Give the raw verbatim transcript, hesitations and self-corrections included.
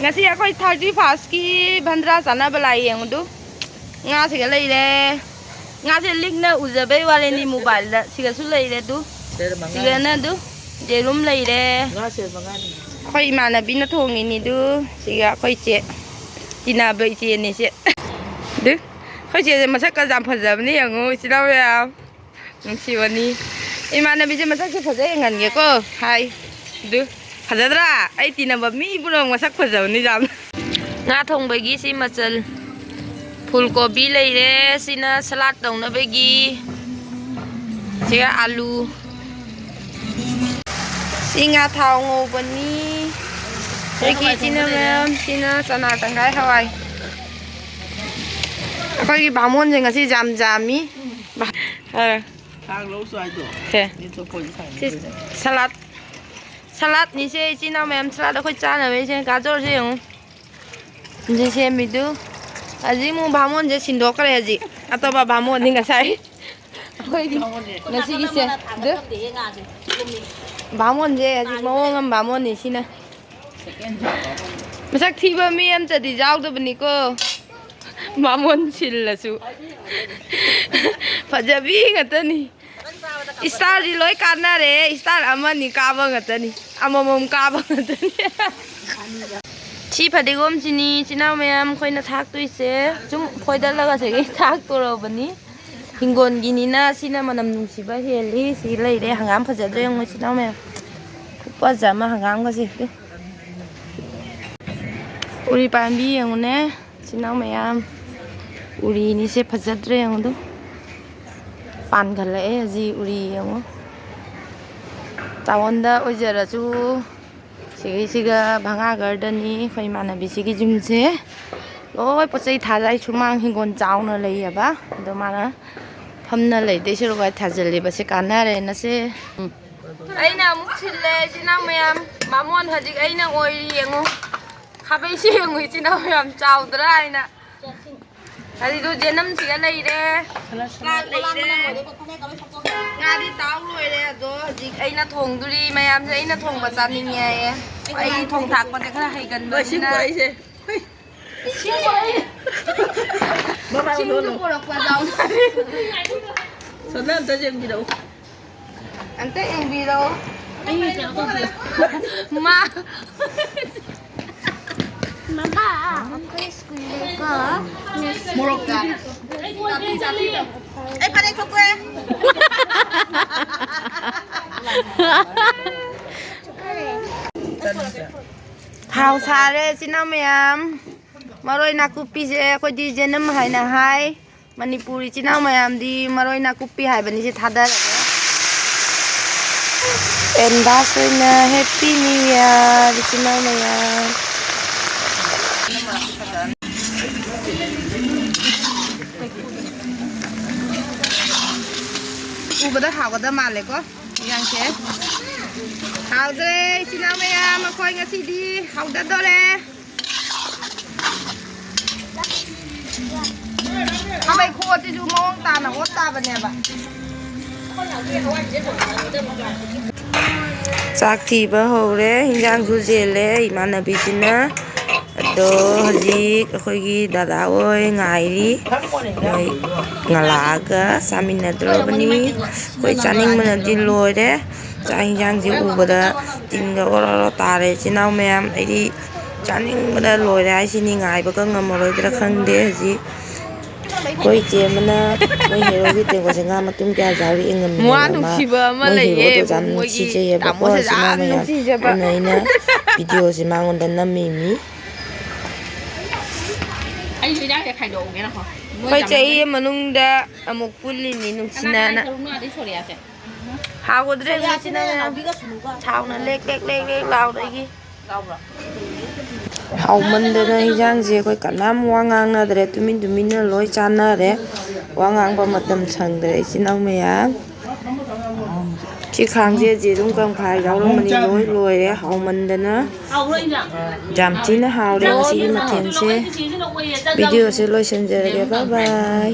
ꯉꯁꯤ ꯑꯩꯈꯣꯏ ꯊꯥꯔꯇꯤ ꯐꯥꯔꯁꯀꯤ ꯚꯟꯗ꯭ꯔꯥ ꯆꯥꯅꯕ ꯂꯥꯛꯑꯦ, ꯌꯦꯡꯉꯨꯗꯨ꯫ ꯉꯥꯁꯤꯒ ꯂꯩꯔꯦ꯫ ꯉꯥꯁꯦ ꯂꯤꯛꯅ ꯎꯖꯕꯩ ꯋꯥꯂꯦꯅꯤ, ꯃꯣꯕꯥꯏꯜꯗ꯫ ꯁꯤꯒꯁꯨ ꯂꯩꯔꯦ ꯑꯗꯨ꯫ ꯁꯤꯗ ꯃꯉꯥꯅꯤ꯫ ꯁꯤꯒꯅ ꯑꯗꯨ ꯌꯦꯔꯨꯝ ꯂꯩꯔꯦ꯫ ꯉꯥꯁꯦ ꯃꯉꯥꯅꯤ꯫ ꯑꯩꯈꯣꯏ ꯏꯃꯥꯟꯅꯕꯤꯅ ꯊꯣꯡꯉꯤꯅꯤ ꯑꯗꯨ꯫ ꯁꯤꯒ ꯑꯩꯈꯣꯏ ꯏꯆꯦ, ꯇꯤꯟꯅꯕ ꯏꯆꯦꯅꯤ ꯁꯦ꯫ ꯑꯗꯨ ꯑꯩꯈꯣꯏ ꯏꯆꯦꯁꯦ ꯃꯁꯛꯀ ꯌꯥꯝ ꯐꯖꯕꯅꯤ, ꯌꯦꯡꯉꯨ, ꯏꯆꯤꯜ ꯏꯅꯥꯎ ꯃꯌꯥꯝ꯫ ꯅꯨꯡꯁꯤꯕꯅꯤ꯫ ꯏꯃꯥꯟꯅꯕꯤꯁꯦ ꯃꯁꯛꯁꯦ ꯐꯖ ꯌꯦꯡꯍꯟꯒꯦꯀꯣ꯫ ꯍꯥꯏ꯫ ꯑꯗꯨ ꯐꯖꯗ꯭ꯔꯥ? ꯑꯩ ꯇꯤꯟꯅꯕ ꯃꯤ ꯄꯨꯝꯅꯃꯛ ꯃꯁꯛ ꯐꯖꯕꯅꯤ ꯌꯥꯝꯅ꯫ ꯉꯥ ꯊꯣꯡꯕꯒꯤ ꯁꯤ ꯃꯆꯜ꯫ ꯐꯨꯜ ꯀꯣꯕꯤ ꯂꯩꯔꯦ꯫ ꯁꯤꯅ ꯁꯂꯥꯗ ꯇꯧꯅꯕꯒꯤ꯫ ꯁꯤꯒ ꯑꯂꯨ꯫ ꯁꯤ ꯉꯥ ꯊꯥꯎ ꯉꯧꯕꯅꯤ꯫ ꯑꯩꯈꯣꯏꯒꯤ ꯏꯆꯤꯟ ꯏꯅꯥꯎ ꯃꯌꯥꯝ, ꯁꯤꯅ ꯆꯅꯥ ꯇꯪꯈꯥꯏ ꯍꯋꯥꯏ꯫ ꯑꯩꯈꯣꯏꯒꯤ ꯕꯥꯃꯣꯟꯁꯦ ꯉꯁꯤ ꯌꯥꯝ ꯌꯥꯝꯃꯤ꯫ ꯕꯥ-, ꯑ꯫ ꯊꯥꯡ ꯂꯧ ꯆꯥꯏꯗꯣ꯫ ꯁꯦ꯫ ꯅꯦ ꯆꯣꯄꯣꯏ ꯁꯥꯏꯅꯤ ꯁꯤ ꯑꯩꯈꯣꯏꯅ꯫ ꯁꯂꯥꯗ꯫ ꯁꯂꯥꯗꯅꯤꯁꯦ ꯏꯆꯤꯟ ꯏꯅꯥꯎ ꯃꯌꯥꯝ, ꯁꯂꯥꯗ ꯑꯩꯈꯣꯏ ꯆꯥꯅꯕꯩꯁꯦ꯫ ꯒꯥꯖꯔꯁꯦ ꯌꯦꯡꯉꯨ꯫ ꯁꯤ ꯁꯦꯝꯃꯤꯗꯨ꯫ ꯍꯧꯖꯤꯛ ꯑꯃꯨꯛ ꯕꯥꯃꯣꯟꯁꯦ ꯁꯤꯟꯗꯣꯛꯈ꯭ꯔꯦ ꯍꯧꯖꯤꯛ꯫ ꯑꯇꯣꯞꯄ ꯕꯥꯃꯣꯟꯅꯤ ꯉꯁꯥꯏ꯫ ꯑꯩꯈꯣꯏꯗꯤ ꯉꯁꯤꯒꯤꯁꯦ꯫ ꯑꯗꯨ ꯕꯥꯃꯣꯟꯁꯦ ꯍꯧꯖꯤꯛ ꯃꯑꯣꯡ ꯑꯃ ꯕꯥꯃꯣꯟꯅꯤ ꯁꯤꯅ꯫ ꯃꯁꯛ ꯊꯤꯕ ꯃꯤ ꯑꯝꯇꯗꯤ ꯌꯥꯎꯗꯕꯅꯤꯀꯣ꯫ ꯕꯥꯃꯣꯟ ꯁꯤꯜꯂꯁꯨ꯫ ꯐꯖꯕꯤ ꯉꯥꯛꯇꯅꯤ꯫ ꯏꯁꯇꯥꯔꯗꯤ ꯂꯣꯏ ꯀꯥꯟꯅꯔꯦ꯫ ꯏꯁꯇꯥꯔ ꯑꯃꯅꯤ ꯀꯥꯕ ꯉꯥꯛꯇꯅꯤ꯫ ꯑꯃꯃꯝ ꯀꯥꯕ ꯉꯥꯛꯇꯅꯤ꯫ ꯁꯤ ꯐꯗꯤꯒꯣꯝꯁꯤꯅꯤ, ꯏꯆꯤꯟ ꯏꯅꯥꯎ ꯃꯌꯥꯝ, ꯑꯩꯈꯣꯏꯅ ꯊꯥꯛꯇꯣꯏꯁꯦ꯫ ꯁꯨꯝ ꯐꯣꯏꯗꯠꯂꯒ ꯁꯤꯒꯤ ꯊꯥꯛꯇꯣꯔꯕꯅꯤ꯫ ꯍꯤꯡꯒꯣꯜꯒꯤꯅꯤꯅ ꯁꯤꯅ ꯃꯅꯝ ꯅꯨꯡꯁꯤꯕ ꯍꯦꯜꯂꯤ꯫ ꯁꯤ ꯂꯩꯔꯦ꯫ ꯍꯪꯒꯥꯝ ꯐꯖꯗ꯭ꯔꯦ ꯌꯦꯡꯉꯨ, ꯏꯆꯤꯟ ꯏꯅꯥꯎ ꯃꯌꯥꯝ꯫ ꯈꯨꯐꯖ ꯑꯃ ꯍꯪꯒꯥꯝꯒꯁꯦ꯫ ꯎꯔꯤ ꯄꯥꯝꯕꯤ ꯌꯦꯡꯉꯨꯅꯦ꯫ ꯏꯆꯤꯟ ꯏꯅꯥꯎ ꯃꯌꯥꯝ, ꯎꯔꯤꯅꯤꯁꯦ ꯐꯖꯗ꯭ꯔꯦ ꯌꯦꯡꯉꯨ ꯑꯗꯨ꯫ ꯄꯥꯟꯈꯠꯂꯛꯑꯦ ꯍꯧꯖꯤꯛ ꯎꯔꯤ ꯌꯦꯡꯉꯨ꯫ ꯆꯥꯎꯋꯟꯗ ꯑꯣꯏꯖꯔꯁꯨ꯫ ꯁꯤꯒꯤꯁꯤꯒ ꯚꯉꯥ ꯒꯥꯔꯗꯟꯅꯤ ꯑꯩꯈꯣꯏ ꯏꯃꯥꯟꯅꯕꯤꯁꯤꯒꯤ ꯌꯨꯝꯁꯦ꯫ ꯂꯣꯏ ꯄꯣꯠ ꯆꯩ ꯊꯥꯖꯩ꯫ ꯁꯨꯃꯥꯡ ꯍꯤꯡꯒꯣꯜ ꯆꯥꯎꯅ ꯂꯩꯌꯦꯕ꯫ ꯑꯗꯣ ꯃꯥꯅ ꯐꯝꯅ ꯂꯩꯗꯣꯏ ꯁꯔꯨꯛ ꯊꯥꯖꯤꯜꯂꯤꯕꯁꯦ ꯀꯥꯟꯅꯔꯦꯅ ꯁꯦ꯫ ꯎꯝ꯫ ꯑꯩꯅ ꯑꯃꯨꯛ ꯁꯤꯜꯂꯦ, ꯏꯆꯤꯟ ꯏꯅꯥꯎ ꯃꯌꯥꯝ꯫ ꯕꯥꯃꯣꯟ ꯍꯧꯖꯤꯛ ꯑꯩꯅ ꯑꯣꯏꯔꯤ ꯌꯦꯡꯉꯨ꯫ ꯈꯥꯕꯩꯁꯦ ꯌꯦꯡꯉꯨ, ꯏꯆꯤꯟ ꯏꯅꯥꯎ ꯃꯌꯥꯝ, ꯆꯥꯎꯗ꯭ꯔꯥ ꯍꯥꯏꯅ꯫ ꯑꯗꯨꯗꯣ ꯖꯦꯅꯝꯁꯤꯒ ꯂꯩꯔꯦ꯫ ꯁꯂꯥꯗ ꯂꯩꯔꯦ꯫ ꯉꯥꯗꯤ ꯇꯥꯎ ꯂꯣꯏꯔꯦ, ꯑꯗꯣ ꯍꯧꯖꯤꯛ ꯑꯩꯅ ꯊꯣꯡꯗꯣꯔꯤ꯫ ꯃꯌꯥꯝꯁꯦ ꯑꯩꯅ ꯊꯣꯡꯕ ꯆꯥꯅꯤꯡꯉꯦ ꯍꯥꯏꯌꯦ꯫ ꯑꯩ ꯊꯣꯡ ꯊꯥꯛꯄꯁꯦ ꯈꯔ ꯍꯩꯒꯟꯕꯅꯤꯅ꯫ ꯁꯤꯡꯕ ꯑꯩꯁꯦ꯫ ꯍꯩ꯫ ꯃꯃꯥꯡ ꯁꯤꯡꯁꯨ ꯂꯣꯜꯂꯣ꯫ ꯄꯨꯔꯛꯄ ꯌꯥꯎꯅꯔꯦ꯫ ꯁꯣꯝꯗ ꯑꯝꯇ ꯌꯦꯡꯕꯤꯔꯛꯎ꯫ ꯑꯝꯇ ꯌꯦꯡꯕꯤꯔꯛꯑꯣ꯫ ꯑꯩ ꯀꯩꯅꯣ ꯇꯧꯕꯤꯌꯨ꯫ ꯃꯥ꯫ ꯃꯃꯥ, ꯑꯩꯈꯣꯏ ꯁ꯭ꯀꯨꯜꯗꯀꯣ ꯃꯣꯔꯣꯛꯇꯨꯗꯤ꯫ ꯑꯩ ꯐꯅꯦꯛ ꯊꯣꯛꯇꯣꯛꯑꯦ꯫ ꯊꯥꯎ ꯁꯥꯔꯦ, ꯏꯆꯤꯟ ꯏꯅꯥꯎ ꯃꯌꯥꯝ꯫ ꯃꯔꯣꯏ ꯅꯥꯀꯨꯞꯄꯤꯁꯦ ꯑꯩꯈꯣꯏꯗꯤ ꯖꯦꯅꯝ ꯍꯥꯏꯅ ꯍꯥꯏ꯫ ꯃꯅꯤꯄꯨꯔ ꯏꯆꯤꯟ ꯏꯅꯥꯎ ꯃꯌꯥꯝꯗꯤ ꯃꯔꯣꯏ ꯅꯥꯀꯨꯞꯄꯤ ꯍꯥꯏꯕꯅꯤꯁꯦ ꯊꯥꯗꯔꯒꯦ꯫ ꯑꯦꯟꯗꯥꯁ ꯑꯣꯏꯅ Happy New Year ꯏꯆꯤꯟ ꯏꯅꯥꯎ ꯃꯌꯥꯝ꯫ ꯎꯕꯗ ꯍꯥꯎꯒꯗꯕ ꯃꯥꯜꯂꯦꯀꯣ ꯏꯟꯖꯥꯡꯁꯦ꯫ ꯍꯥꯎꯗ꯭ꯔꯦ ꯏꯆꯤꯟ ꯏꯅꯥꯎ ꯃꯌꯥꯝ, ꯑꯩꯈꯣꯏ ꯉꯁꯤꯗꯤ ꯍꯥꯎꯗꯗꯣꯔꯦ꯫ ꯈꯥꯕꯩ ꯈꯣꯛꯑꯗꯤꯁꯨ ꯃꯑꯣꯡ ꯇꯥꯅ ꯑꯣꯠ ꯇꯥꯕꯅꯦꯕ꯫ ꯆꯥꯛ ꯊꯤꯕ ꯍꯧꯔꯦ, ꯍꯤꯟꯖꯥꯡꯁꯨ ꯖꯦꯜꯂꯦ ꯏꯃꯥꯟꯅꯕꯤꯁꯤꯅ꯫ ꯑꯗꯣ ꯍꯧꯖꯤꯛ ꯑꯩꯈꯣꯏꯒꯤ ꯗꯗꯥ ꯍꯣꯏ ꯉꯥꯏꯔꯤ, ꯃꯣꯏ ꯉꯂꯥꯒ ꯆꯥꯃꯤꯟꯅꯗ꯭ꯔꯣꯕꯅꯤ꯫ ꯑꯩꯈꯣꯏ ꯆꯥꯅꯤꯡꯕꯅꯗꯤ ꯂꯣꯏꯔꯦ꯫ ꯆꯥꯛ ꯍꯤꯟꯖꯥꯡꯁꯦ ꯎꯕꯗ ꯇꯤꯟꯒ ꯑꯣꯔꯣ ꯑꯣꯔꯣ ꯇꯥꯔꯦ ꯏꯆꯤꯟ ꯏꯅꯥꯎ ꯃꯌꯥꯝ꯫ ꯑꯩꯗꯤ ꯆꯥꯅꯤꯡꯕꯅ ꯂꯣꯏꯔꯦ ꯍꯥꯏꯁꯤꯅꯤ, ꯉꯥꯏꯕꯒ ꯉꯝꯃꯔꯣꯏꯗ꯭ꯔꯥ ꯈꯪꯗꯦ ꯍꯧꯖꯤꯛ꯫ ꯑꯩꯈꯣꯏ ꯏꯆꯦ ꯑꯃꯅ ꯃꯣꯏ ꯍꯦꯔꯣꯒꯤ ꯇꯦꯡꯀꯣꯠꯁꯦ ꯉꯥ ꯃꯇꯨꯝ ꯀꯌꯥ ꯆꯥꯕ ꯌꯦꯡꯉꯝꯃꯤꯅꯦꯕ꯫ ꯃꯥ ꯅꯨꯡꯁꯤꯕ ꯑꯃ ꯃꯣꯏ ꯂꯩꯌꯦ, ꯍꯦꯔꯣꯗꯣ ꯌꯥꯝ ꯃꯣꯏꯒꯤ ꯅꯨꯡꯁꯤꯖꯩꯌꯦꯕꯀꯣ ꯇꯥꯃꯣꯁꯦ ꯏꯆꯤꯟ ꯏꯅꯥꯎ ꯌꯥꯝ ꯃꯌꯥꯝ꯫ ꯅꯨꯡꯁꯤꯖꯕ꯫ ꯑꯗꯨꯅ ꯑꯩꯅ ꯚꯤꯗꯤꯑꯣꯁꯦ ꯃꯉꯣꯟꯗ ꯅꯝꯃꯤꯃꯤ꯫ ꯑꯩꯁꯨ ꯏꯟꯖꯥꯡꯁꯦ ꯈꯥꯏꯗꯣꯛꯎꯒꯦ ꯅꯈꯣ꯫ ꯑꯩꯈꯣꯏ ꯆꯍꯤ ꯑꯃ ꯃꯅꯨꯡꯗ ꯑꯃꯨꯛ ꯄꯨꯜꯂꯤꯅꯤ ꯅꯨꯡꯁꯤꯅꯅ꯫ ꯍꯥꯎꯒꯗ꯭ꯔꯦ ꯉꯁꯤ ꯅꯪ ꯁꯥꯎꯅ ꯂꯦꯛ ꯂꯦꯛ ꯂꯦꯛ ꯂꯦꯛ ꯂꯥꯎꯗꯒꯤ꯫ ꯍꯥꯎꯃꯟꯗꯅ ꯏꯟꯖꯥꯡꯁꯦ ꯑꯩꯈꯣꯏ ꯀꯅꯥꯝ ꯋꯥ ꯉꯥꯡꯅꯗ꯭ꯔꯦ, ꯇꯨꯃꯤꯟ ꯇꯨꯃꯤꯟꯅ ꯂꯣꯏ ꯆꯥꯟꯅꯔꯦ꯫ ꯋꯥ ꯉꯥꯡꯕ ꯃꯇꯝ ꯁꯪꯗ꯭ꯔꯦ ꯏꯆꯤꯟ ꯏꯅꯥꯎ ꯃꯌꯥꯝ꯫ ꯁꯤ ꯈꯥꯡꯖꯦ ꯖꯦꯔꯨꯝ ꯇꯪꯈꯥꯏ ꯌꯥꯎꯔꯝꯕꯅꯤ, ꯂꯣꯏ ꯂꯣꯏꯔꯦ ꯍꯥꯎꯃꯟꯗꯅ꯫ ꯌꯥꯝ ꯊꯤꯅ ꯍꯥꯎꯔꯦ ꯉꯁꯤꯒꯤ ꯃꯊꯦꯜꯁꯦ꯫ ꯚꯤꯗꯤꯑꯣꯁꯦ ꯂꯣꯏꯁꯤꯟꯖꯔꯒꯦ, bye bye꯫